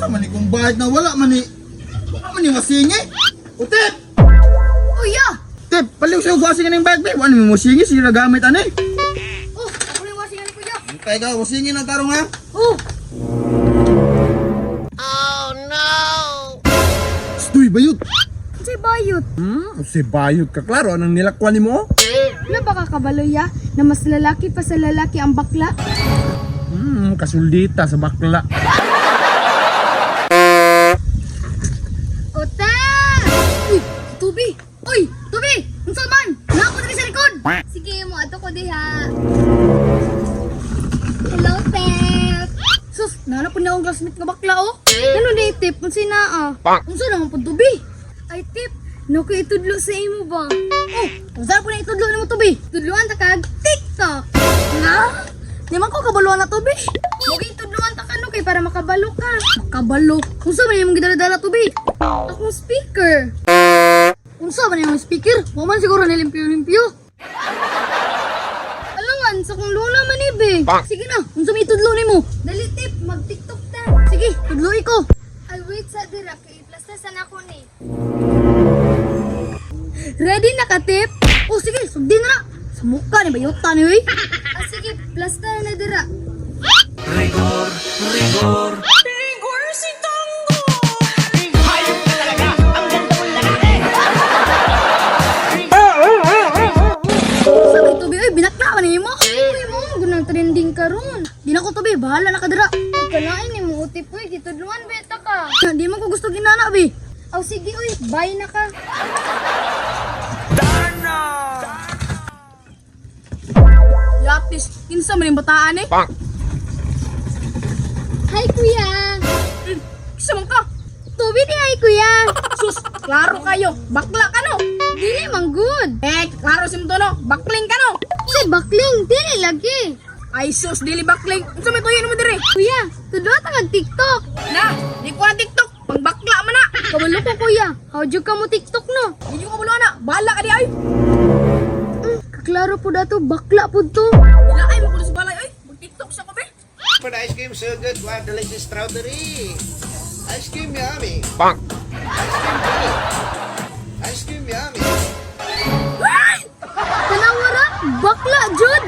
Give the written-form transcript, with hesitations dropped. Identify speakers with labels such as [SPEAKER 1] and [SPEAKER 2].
[SPEAKER 1] Sa man ni kung bayad na wala man ni. Wala man ni masingi. Utip!
[SPEAKER 2] Kuya!
[SPEAKER 1] Tip, paliw sa'yo gwasing ng bayad, babe. Ano mo masingi? Sila gamit ani.
[SPEAKER 2] Oh, ako na yung washing ni kuya.
[SPEAKER 1] Antay ka, wasingin na tarong ha.
[SPEAKER 2] Oh!
[SPEAKER 1] Stoy, bayot.
[SPEAKER 2] Unsay bayot?
[SPEAKER 3] Si bayot ka, klaro. Anong nilakwan ni mo?
[SPEAKER 2] Wala ba ka kabaloya na mas lalaki pa sa lalaki ang bakla?
[SPEAKER 3] Kasuldita sa bakla.
[SPEAKER 2] Ota! Uy, tubi! Uy, tubi! Unsa man? Naa ko diri sa likod. Sige, mo ato ko diha. Hello, Tep. Sus, naana po na akong classmate nga bakla oh. Ano ni Tip? Unsa naa? Unsa naman po tubi? Ay, Tip, no ko itudlo sa imo ba? Oh, unsa po na itudlo nimo tubi? Tudloan ta kag TikTok. Nga? Di man ko kabaluan na tubi. Mugi tudloan ta kano kay para makabalo ka. Makabalo. Unsa man imong gidala-dala tubi? Akong speaker. Unsa man imong speaker? Wa man siguro nilimpyo-limpyo. Alangan, sa kong lola man ibe. Sige na, unsa may itudlo nimo? Dali tip, mag-TikTok ta. Sige, tudloi ko. Ay wait sa dira kay iplasta sa nako ni. Ready na ka tip? Oh sige, sugdi na na. Sa mukha ni bayota ni oy. Ah, sige, plasta na dira. Sabi tubi, oy, binakla man nimo. Uy, mo gunang trending karon. Di na ko tubi, bahala na ka dira. Kalain ni mo utip oy, gitudluan beta ka. Di man ko gusto ginana bi. Aw sige oy, bye na ka.
[SPEAKER 4] Yapis, kinsa man yung bataan eh?
[SPEAKER 2] Hi kuya.
[SPEAKER 4] Kinsa man ka?
[SPEAKER 2] Tubi di ay kuya.
[SPEAKER 4] Sus, klaro kayo. Bakla ka no.
[SPEAKER 2] Dili man good.
[SPEAKER 4] Eh, klaro si mo no. Bakling ka no.
[SPEAKER 2] Si bakling dili lagi.
[SPEAKER 4] Ay sus, dili bakling. Unsa may tuyo mo diri?
[SPEAKER 2] Kuya, tudlo ta kag TikTok.
[SPEAKER 4] Na, di ko na TikTok. Pangbakla man na.
[SPEAKER 2] Kabalo ko kuya. How jud ka mo TikTok no?
[SPEAKER 4] Hindi ko kabalo na. Bahala ka di ay.
[SPEAKER 2] Kaklaro po dato, bakla po to.
[SPEAKER 4] Ilaay mo ko sa balay ay. Mag TikTok sa ko be.
[SPEAKER 5] For the ice cream, so good. Wow, delicious strawberry. Ice cream yummy. Ice cream good. Ice cream yummy.
[SPEAKER 2] Tanawara, bakla jud.